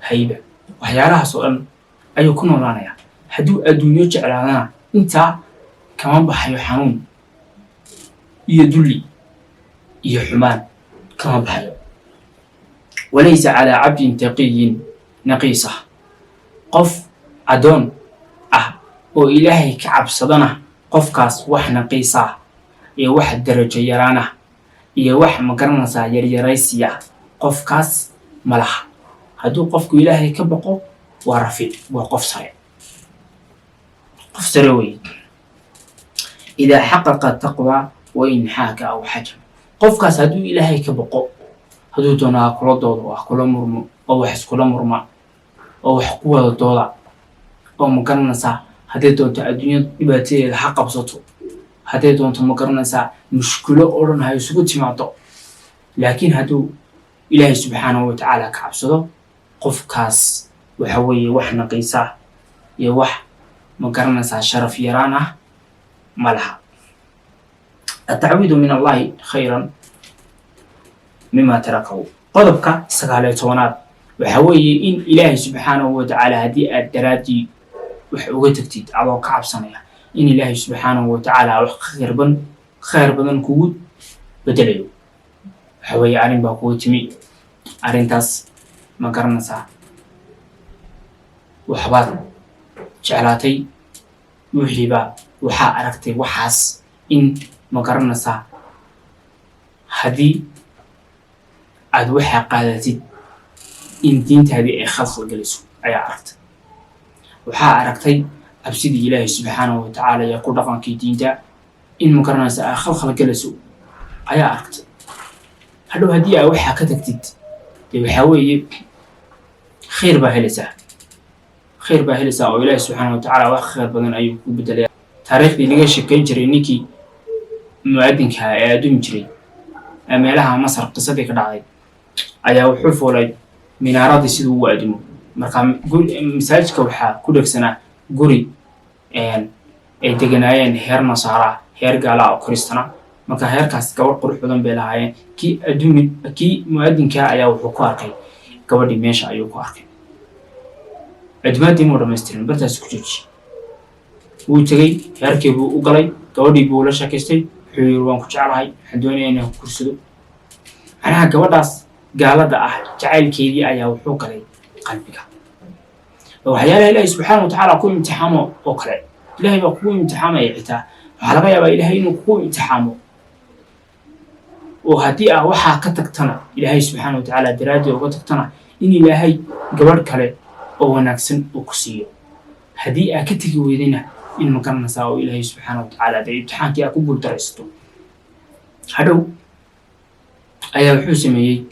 Hayba waxyaalahaas oo dhan ayuu ku noolaanayaa. Hadduu adduunyo jeclaadana, intaa kama baxayo, xanuun iyo dulli iyo xumaan kama baxayo. Walaysa calaa cabdin taqiyin naqiisa. Qof addoon ah oo Ilaahay ka cabsadana, qofkaas wax naqiisa ah iyo wax darajo yaraan ah iyo wax, ma garanaysaa, yaryaraysiya qofkaas ma laha. Hadduu qofku Ilaahay ka baqo, waa rafiic, waa qof sare, qof sare wey. Idaa xaqaqa taqwa wain xaaka aw xajam. Qofkaas hadduu Ilaahay ka baqo, hadduu doono ha kula doodo, ha kula murmo, oo wax iskula murma, oo wax ku wada dooda, oo, ma garanaysaa, hadday doonto adduunyada dhibaatadeeda ha qabsato, hadday doonto, ma garanaysaa, mushkilo oo dhan ha isugu timaado, laakiin hadduu Ilaahay subxaanahu watacaala ka cabsado, qofkaas waxa weeye wax naqiisa iyo wax, ma garanaysaa, sharaf yaraan ah ma laha. Atacwiidu min Allahi khayran mima tarakahu. Qodobka 19aad waxa weeye in Ilaahay subxaanahu watacaala haddii aad daraaddii wax uga tagtid adoo ka cabsanaya, in Ilaahay subxaanahu watacaala wax khayr badan kugu bedelayo. Waxa weeye arrin baa kugu timi, arrintaas, ma garanaysaa, waxbaad jeclaatay, wixiibaa waxaa aragtay waxaas in, ma garanaysaa, haddii aad waxaa qaadatid in diintaadii ay khalkhal gelayso ayaa aragtay. Waxaa aragtay cabsidii Ilaahay subxaanahu watacaala iyo ku dhaqankii diinta in, ma garanaysa, ay khalkhal gelayso ayaa aragtay. Hadhow haddii aa waxaa ka tagtid, dee waxaa weeye khayr baa helaysaa, khayr baa helaysaa, oo Ilaahi subxaana watacaala wax khayr badan ayuu ku bedelaya. Taariikhdii laga shekeyn jiray, ninkii mu'adinka ee addumi jiray ee meelaha Masar qisadii ka dhacday, ayaa wuxuu fuulay minaaradii siduu u addimo. Marka masaajidka waxaa ku dhegsanaa guri ay deganaayeen heer Nasaara, heer gaala oo Kristana. Marka heerkaas gabadh qurux badan bay lahaayeen. Kii adduumi, kii mu'adinkaa ayaa wuxuu ku arkay gabadhii meesha ayuu ku arkay. Addumaadii muu dhamaystirin, bartaas ku jooji. Wuu tegey, heerkii buu u galay, gabadhii buu la sheekaystay. Wuxuu yiri, "Waan ku jeclahay, waxaan doonaya inaan ku guursado." Macnaha gabadhaas gaalada ah jacaylkeedii ayaa wuxuu galay qalbiga. Waxyaalaha Ilaahay subxaana watacaala ku imtixaamo oo kale, Ilaahay baa kugu imtixaamaya. Xitaa waxaa laga yaabaa Ilaahay inuu kugu imtixaamo, oo haddii aa waxaa ka tagtana, Ilaahay subxaana watacaala daraaddii uga tagtana, in Ilaahay gabadh kale oo wanaagsan uu ku siiyo. Haddii aa ka tegi weydayna, in, ma garanaysaa, oo Ilaahay subxaana watacaala dee imtixaankii aa ku guuldaraysato. Hadhow ayaa wuxuu sameeyey,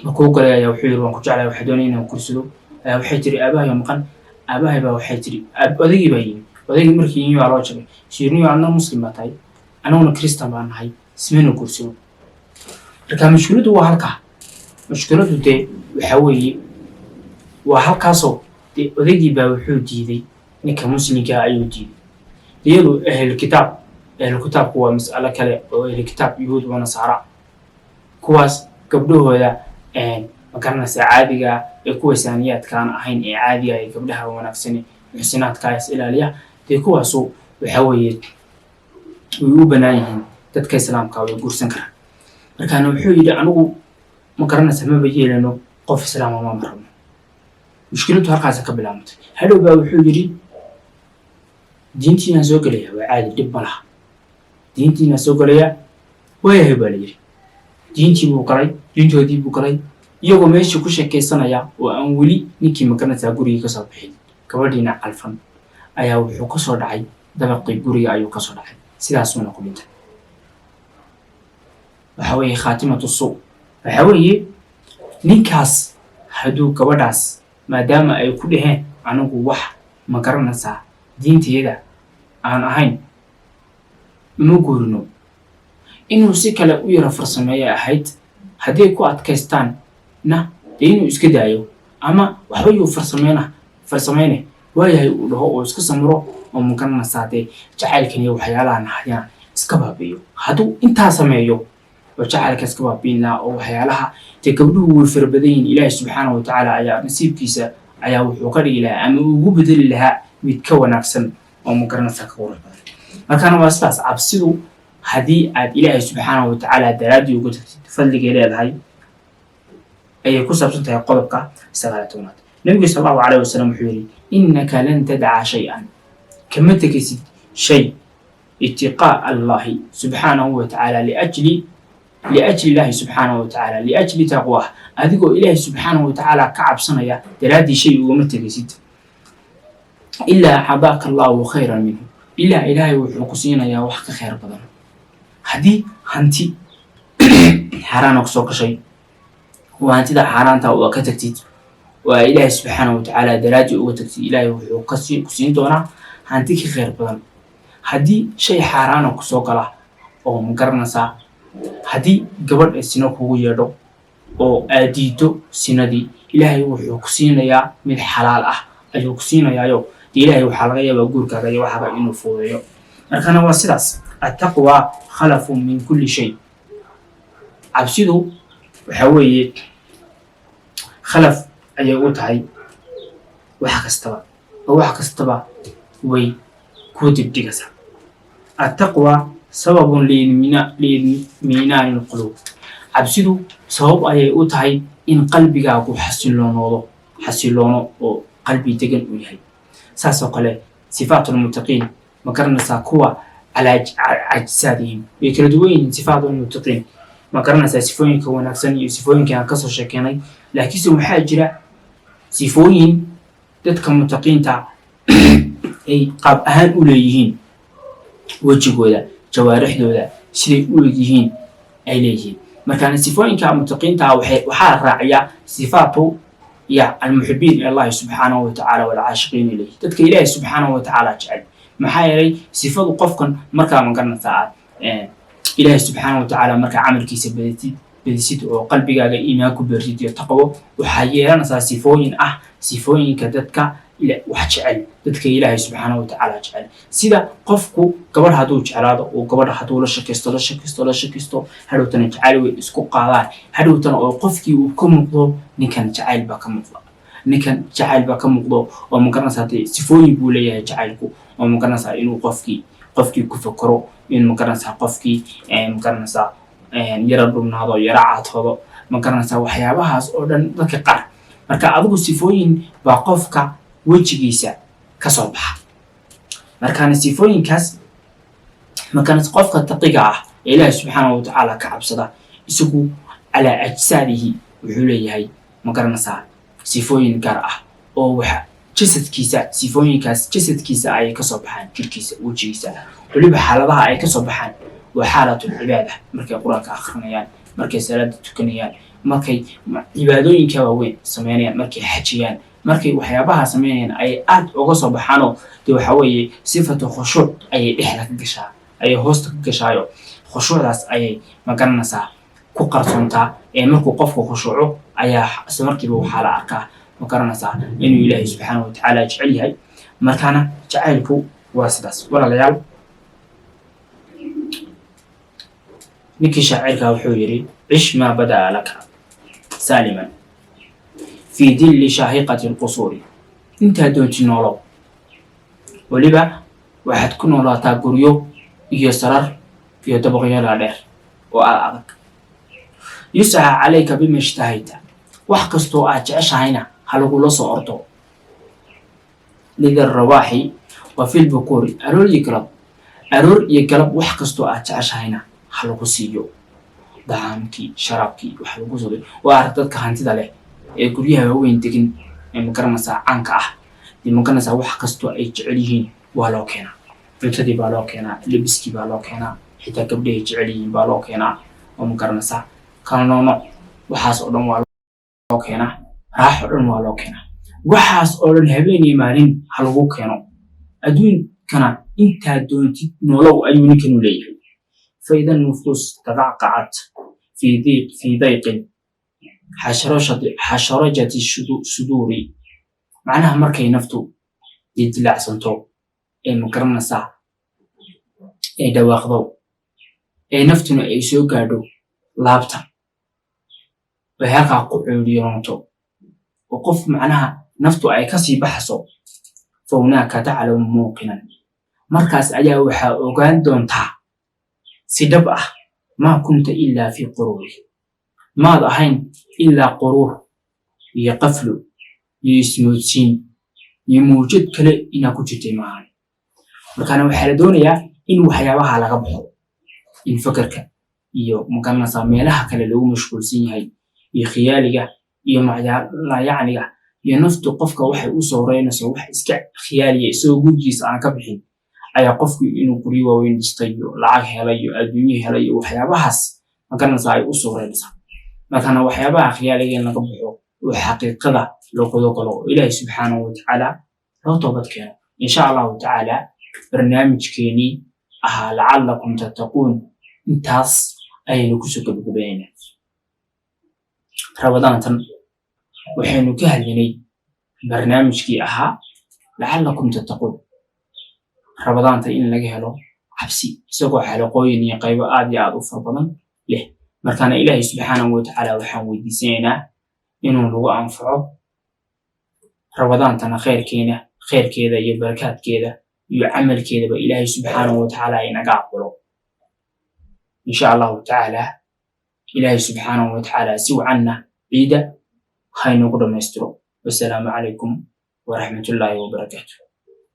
markuu galay ayaa wuxuu yiri, "Waan ku jeclahay, waxaa doonaya inaan guursado." Ayaa waxay tiri, "Aabahay oo maqan." Aabahay baa waxay tiri, odaygii baa yimi. Odaygii markii yimi baa loo jabay shiirniyo, "Adna Muslim baa tahay, anaguna Kristan baa nahay, ismayna guursano." Marka mushkiladdu waa halkaa. Mushkiladdu dee waxaa weeye waa halkaasoo dee odaygii baa wuxuu diiday, ninka Muslimkaa ayuu diiday. Iyadu ehel kitaab, ehlu kitaabku waa mas'alo kale, oo ehlu kitaab Yuhuud wa Nasaara, kuwaas gabdhahooda, ma garanaysaa, caadiga ee kuwa saaniyaadkaan ahayn ee caadiga ee gabdhaha wanaagsane muxsinaadka is ilaaliya, dee kuwaasu waxa weeye way u bannaan yihiin dadka Islaamka, way guursan karaan. Markaana wuxuu yidhi, "Anigu, ma garanaysa, maba yeelano, qof Islaama ma rabno." Mushkiladdu halkaasa ka bilaabantay. Hadhow baa wuxuu yidhi, "Diintiinaan soo gelaya, waa caadi, dhib ma laha, diintiinaan soo gelaya." "Waayahay," baa la yidhi. Diintii buu galay, diintoodii buu galay. Iyagoo meeshii ku sheekaysanaya oo aan weli ninkii, ma garanaysaa, gurigii kasoo bixin, gabadhiina calfan, ayaa wuxuu kasoo dhacay dabaqii guriga ayuu kasoo dhacay, sidaasuuna ku dhintay. Waxa weeye khaatimatu suu. Waxa weeye ninkaas hadduu gabadhaas, maadaama ay ku dhaheen, "Anigu wax, ma garanaysaa, diintayada aan ahayn uma guurino," inuu si kale u yaro farsameeya ahayd. Hadday ku adkaystaan na, dee inuu iska daayo ama waxba yuu farsameyna farsameyne, waayahay uu dhaho oo iska samro, oo, ma garanaysaa, dee jacaylkan iyo waxyaalahan hayaan iska baabi'iyo. Hadduu intaa sameeyo Oo jacaylkaas ka baabiin lahaa oo waxyaalaha dee gabdhuhu way fara badan yihiin, Ilaahi subxaana wa tacaala ayaa nasiibkiisa ayaa wuxuu ka dhigi lahaa ama ugu bedeli lahaa mid ka wanaagsan oo, ma garanaysaa, ka qurux badan. Markaana waa sidaas cabsidu. Haddii aad Ilaahay subxaana wa tacaala daraaddii uga tagtid, fadligay leedahay ayay ku saabsan tahay qodobka 19aad. Nabigu sal Allahu calayh wasalam wuxuu yidhi: "Innaka lan tadca shay-an", kama tegaysid shay, "itiqaa'a Allahi subxaanahu wa tacaala, liajli Illaahi subxaanahu wa tacaala, liajli taqwaah", adigoo Ilaahay subxaanahu wa tacaala ka cabsanaya daraaddii shay ugama tegaysid, "ilaa acdaaka Allahu khayran minhu", ilaa Ilaahay wuxuu ku siinayaa wax ka khayr badan. Haddii hanti xaaraana kusoo gashay oo hantida xaaraanta waa ka tagtid oo aa Ilaahay subxaanahu wa tacaala daraaddii uga tagtid, Ilaahay wuxuu ku siin doonaa hanti ka khayr badan. Haddii shay xaaraana kusoo gala oo, ma garanaysaa, haddii gabadh ay sino kugu yeedho oo aad diiddo sinadii, Ilaahay wuxuu ku siinayaa mid xalaal ah ayuu ku siinayaayo. Dee Ilaahay waxaa laga yaabaa guurkaaga iyo waxaaga inuu fuudeeyo. Markana waa sidaas. "Attaqwa khalafun min kulli shay", cabsidu waxaa weeye khalaf ayay u tahay wax kastaba, oo wax kastaba way kuu dibdhigaysaa. "Attaqwa sababun liidminaani lquluub", cabsidu sabab ayay u tahay in qalbigaagu xasilloonoodo, xasiloono oo qalbi degan uu yahay. Saas oo kale sifaatulmuttaqiin, ma garanaysaa, kuwa calaa ajsaadihim way kala duwan yihiin. Sifaatulmuttaqiin, ma garanaysaa, sifooyinka wanaagsan iyo sifooyinka aan kasoo sheekeynay, laakiinse waxaa jira sifooyin dadka muttaqiinta ay qaab ahaan u leeyihiin, wejigooda, jawaarixdooda, siday u egyihiin ay leeyihiin. Markaana sifooyinka muttaqiinta waxaa raaciya sifaatu ya almuxibiin ila Allahi subxaanahu watacaala walcaashiqiin ilayh, dadka Ilaahi subxaanahu watacaala jecel. Maxaa yeelay sifadu qofkan markaa, ma garanaysaa, aad Ilaahi subxaanahu watacaala markaa camalkiisa badatid, badisid oo qalbigaaga iimaan ku beertid iyo taqwo, waxaa yeelanaysaa sifooyin ah sifooyinka dadka wax jecel, dadka Ilaahay subxaanahu watacaala jecel. Sida qofku gabadh hadduu jeclaado oo gabadha hadduu la shakaysto, la shakaysto, la shakaysto, hadhowtana jacayl way isku qaadaan, hadhowtana oo qofkii uu ka muuqdo ninkan jacayl baa ka muuqda, ninkan jacayl baa ka muuqdo oo, ma garanaysaa, dee sifooyin buu leeyahay jacaylku oo, ma garanaysaa, inuu qofkii ku fekero, in, ma garanaysaa, qofkii, ma garanaysaa, yara dhubnaado, yara caatoodo, ma garanaysaa, waxyaabahaas oo dhan dadka qaar. Marka adigu sifooyin baa qofka wejigiisa ka soo baxa. Markaana sifooyinkaas, markaana qofka taqiga ah ee Ilaahi subxaanahu watacaala ka cabsada, isagu calaa ajsaadihi wuxuu leeyahay, ma garanaysaa, sifooyin gaar ah oo waxa jasadkiisa, sifooyinkaas jasadkiisa ayay kasoo baxaan, jirkiisa, wejigiisa. Weliba xaaladaha ay kasoo baxaan waa xaalatul cibaada, markay Qur-aanka akrinayaan, markay salaada tukanayaan, markay cibaadooyinka waaweyn sameynayaan, markay xajiyaan, markay waxyaabaha sameynayaan ay aad uga soo baxaanoo dee waxaa weeye sifatu khushuuc ayay dhexda ka gashaa, ayay hoosta ka gashaayo, khushuucdaas ayay, ma garanaysaa, ku qarsoontaa. Ee markuu qofku khushuuco ayaa isla markiiba waxaa la arkaa, ma garanaysaa, inuu Ilaahay subxaana watacaala jecel yahay. Markaana jacaylku waa sidaas, walaalayaal. Ninkii shaacirka wuxuu yidhi: "Cish maa badaa laka saaliman fii dilli shaahiqati lqusuuri", intaa doonti noolow, weliba waxaad ku noolaataa guryo iyo sarar iyo dabaqyo dhaadheer oo aad adag. "Yusca calayka bima ishtahayta", wax kastoo aad jeceshahayna ha lagula soo ordo. "Lida rawaaxi wa fi lbukuuri", aroor iyo galab, aroor iyo galab wax kastoo aad jeceshahayna ha lagu siiyo, dacaamkii, sharaabkii, wax lagu soo. Waa arag dadka hantida leh ee guryaha waaweyn degin ee, magaranaysaa, caanka ah dee, magaranaysaa, wax kastoo ay jecel yihiin waa loo keenaa. Cuntadii baa loo keenaa, lebiskii baa loo keenaa, xitaa gabdhahay jecel yihiin baa loo keenaa oo, magaranaysaa, kala noono waxaas oo dhan waa loo keenaa, raaxo dhan waa loo keenaa. Waxaas oo dhan habeen iyo maalin ha lagu keeno, adduunkana intaa doontid nolow ayuu ninkanu leeyahay. "Faida nufuus taqacqacat fi dayqin xasharajati suduuri", macnaha markay naftu dilaacsanto ee, magaranaysaa, ee dhawaaqdo ee naftuna ay soo gaadho Laabta bay halkaa ku cuuriyoonto oo qof macnaha naftu ay kasii baxso. فهناك تعلم موقنا, markaas ayaa waxaa ogaan doontaa si dhab ah, ما كنت إلا في غرور, maad ahayn ilaa quruur iyo qaflo iyo ismoodsiin iyo mawjad kale inaa ku jirtay maahan. Markaana waxaa la doonayaa in waxyaabaha laga baxo, in fakarka iyo magaranaysaa meelaha kale lagu mashquulsan yahay iyo khiyaaliga iyo yacniga iyo naftu qofka waxay u sawraynayso wax iska khiyaaliya. Isagoo gurigiisa aan ka bixin ayaa qofku inuu guryo waaweyn dhistay iyo lacag helay iyo adduunyo helay iyo waxyaabahaas magaranaysaa ay u sawraynaysaa. Markaana waxyaabaha khiyaaliga in laga baxo oo xaqiiqada loo gudo galo oo Ilaahay subxaanahu watacaala loo toobad keeno, insha Allahu tacaala. Barnaamijkeenii ahaa لعلكم تتقون intaas ayaynu kusoo gabagabaynaynaa. Ramadaantan waxaynu ka hadlinay barnaamijkii ahaa لعلكم تتقون, Ramadaanta in laga helo cabsi, isagoo xalaqooyin iyo qaybo aad iyo aad u fara badan leh. Markaana Ilaahay subxaanahu watacaala waxaan weydiisanaynaa inuu nagu anfaco Ramadaantana, khayrkeena, khayrkeeda iyo barakaadkeeda iyo camalkeedaba Ilaahay subxaanahu watacaala inaga aqbalo, insha Allahu tacaala. Ilaahay subxaanahu watacaala si wacanna ciida haynagu dhammaystiro. Wasalaamu calaykum waraxmatullaahi wabarakaatu.